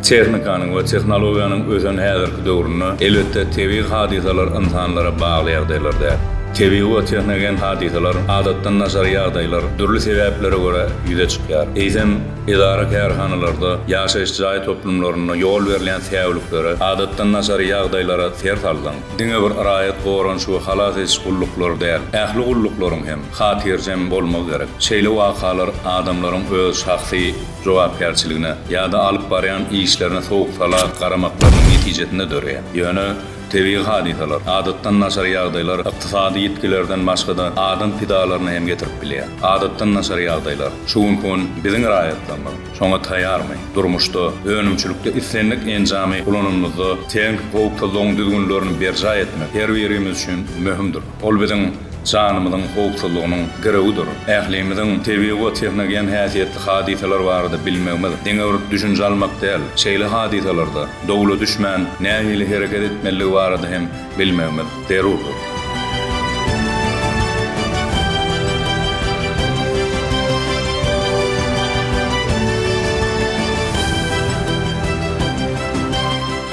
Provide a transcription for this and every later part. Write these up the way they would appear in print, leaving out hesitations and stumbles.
Tehnikanyň we tehnologiýanyň ösen häzirki döwründe, elbetde, tebigy hadysalar ynsanlara bagly ýagdaýlar däl. Tebigy we tehnogen hadysalar, adatdan daşary ýagdaýlar dürli sebäplere görä ýüze çykýar. Eýsem, edara-kärhanalarda, ýaşaýyş jaý toplumlarynda ýol berilýän säwliklere, adatdan daşary ýagdaýlara ser salsaň, diňe bir raýat goranyş we halas ediş gulluklary däl, ähli gulluklaryň hem hatyrjem bolmagy gerek. Şeýle wakalar adamlaryň öz şahsy jogapkärçiligine ýa-da alyp barýan işlerine sowuk-sala garamaklarynyň netijesinde döreýär. Ýöne tebigy hadysalar, adatdan daşary ýagdaýlar ykdysady ýitgilerden başga-da adam pidalaryna hem getirip bilýär. Adatdan daşary ýagdaýlar şu günki gün biziň raýatlarymyz şoňa taýýarmy? Durmuşda, önümçilikde islendik enjamy ulananymyzda tehniki howpsuzlygyň düzgünlerini berjaý etmek her birimiz üçin möhümdir. Ol biziň janymyzyň howpsuzlygynyň girewidir. Ählimiziň tebigy we tehnogen häsiýetli hadysalar barada bilmegimiz diňe bir düşünje almak däl, şeýle hadysalarda dowla düşmän nähili hereket etmelidigi barada hem bilmegimiz zerurdyr.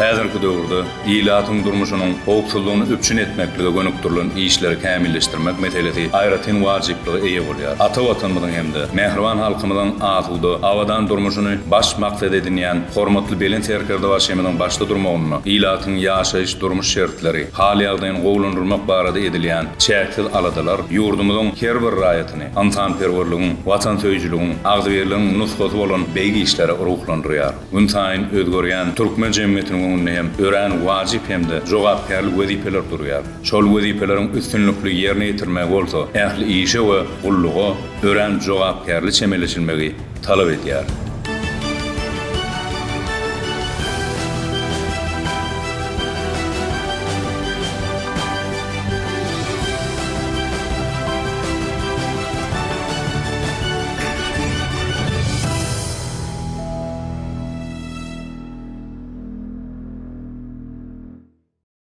Häzirki döwürde ilatyň durmuşynyň howpsuzlygyny üpjün etmeklige gönükdirilen işleri kämilleşdirmek meselesi aýratyn wajyplyga eýe bolýar. Ata Watanymyzyň hem-de mähriban halkymyzyň asuda, abadan durmuşyny baş maksat edinýän hormatly Belent Serkerdebaşymyzyň başda durmagynda ilatyň ýaşaýyş-durmuş şertleri, hal-ýagdaýyny gowulandyrmak barada edilýän çäksiz aladalar ýurdumyzyň her bir raýatyny ynsanperwerligiň, watansöýüjiligiň, agzybirligiň nusgasy bolan beýik işlere ruhlandyrýar. Günsaýyn özgerýän türkmen jemgyýetiniň öňünde hem örän wajyp hem-de jogapkärli wezipeler durýar. Şol wezipeleriň üstünlikli ýerine ýetirilmegi bolsa ähli işe we gulluga örän jogapkärli çemeleşilmegi talap edýär.